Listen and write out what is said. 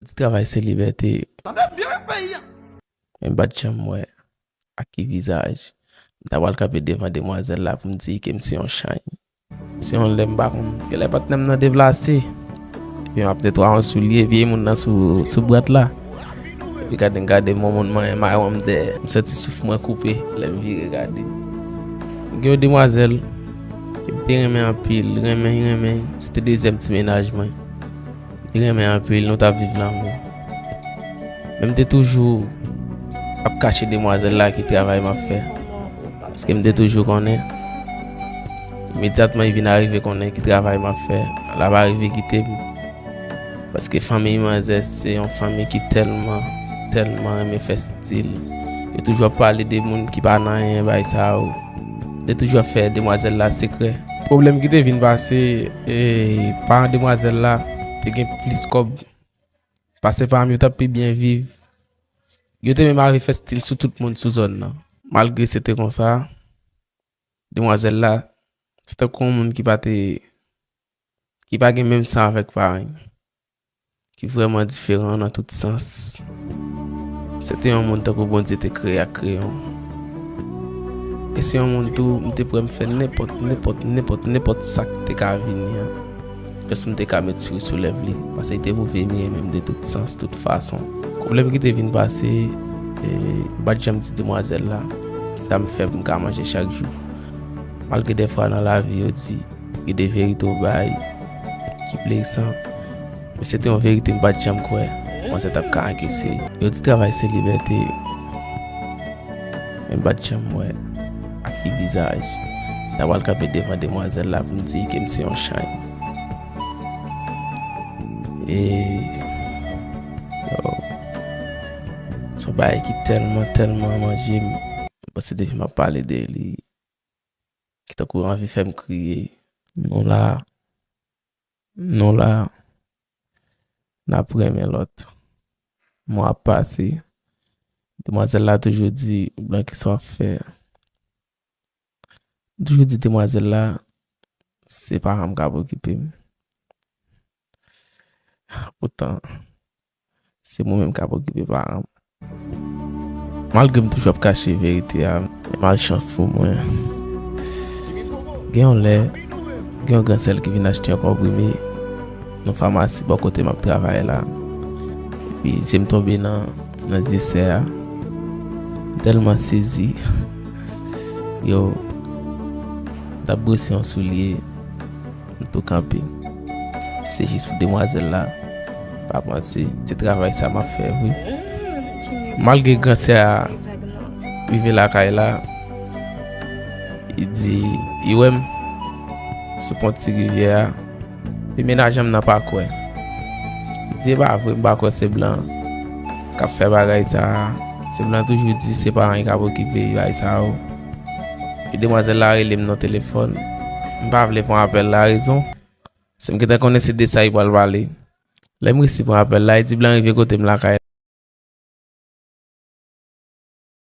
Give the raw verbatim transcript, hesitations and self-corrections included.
Di travay se libète. Tande byen peyi a. Men m pa t janm wè ak ki vizaj m ta pral kanpe devan demwazèl la pou m di ke m se yon chay. Se yon lè m pa konn. Gen lè patnè m nan deplase. Epi m ap netwaye yon soulye, vye moun nan sou, sou bwat la. Epi gade m gade m, yon moun manyen mayon m dèyè. M santi souf mwen koupe lè m vire gade. Gen yon demwazèl ke m te renmen anpil, renmen, renmen. Se te dezyèm ti mennaj mwen. M te renmen anpil, nou t ap viv lanmou. Men m te toujou ap kache demwazèl la ki travay m ap fè. Paske m te toujou konnen, imedyatman li vin arive konnen ki travay m ap fè, l ap arive kite m. Paske fanmi manzè se yon fanmi ki tèlman, tèlman renmen fè stil. Yo toujou ap pale de moun ki pa nan anyen, bay sa yo. Te toujou ap fè demwazèl la sekrè. Pwoblèm ki te vin pase, e, paran demwazèl la te gen plis kòb. Pase paran m yo t ap pi byen viv. Yo te menm arive fè stil sou tout moun sou zòn nan. Malgre se te konsa, demwazèl la, se tankou yon moun ki pa te, ki pa gen menm san avèk paran m, ki vrèman diferan nan tout sans. Se te yon moun tankou Bondye te kreye ak kreyon. E se yon moun tou, m te prè m fè nenpòt, nenpòt, nenpòt, nenpòt sa k te ka vini an. Jis pou m te ka met souri sou lèv li, paske li te pwouve m renmen m de tout sans, tout fason. Pwoblèm ki te vin pase, e, m pa t janm di demwazèl la sa m fè pou m ka manje chak jou. Malgre dèfwa nan lavi yo di, gen de verite w bay ki blesan, men se te yon verite m pa t janm kwè manzè t ap ka ankese. Yo di travay se libète. Men m pa t janm wè ak ki vizaj m ta pral kanpe devan demwazèl la pou m di ke m se yon chay. E, yo, se yon bagay ki tèlman, tèlman manje m. M panse depi m ap pale de li, ki tankou anvi fè m kriye. Nou la, nou la, n ap renmen lòt. Mwa ap pase. Demwazèl la toujou di, "Blan, kisa w ap fè?" M toujou di demwazèl la, se paran m k ap okipe m. Poutan, se mwen menm k ap okipe paran m. Malgre m toujou ap kache verite a, men malchans pou mwen, gen yon lè, gen yon gran sè l ki vin achte yon konprime nan famasi bò kote m ap travay la. Epi zye m tonbe nan, nan zye sè a. M tèlman sezi. Yo, m t ap bwese yon soulye. M tou kanpe. Se jis pou demwazèl la pa panse se travay sa m ap fè vre. Malgre gran sè a rive lakay la, li di, li wè m sou pon ti rivyè a, men menajan m nan pa kwè. Li di, "E pa vre, m pa kwè se blan k ap fè bagay sa a. Se blan toujou di se paran l k ap okipe bagay sa yo." E demwazèl la rele m nan telefòn. M pa vle pran apèl la, rezon, se m gentan konnen se de sa li pral pale. Lè m resi pran apèl la, li di blan rive kote m lakay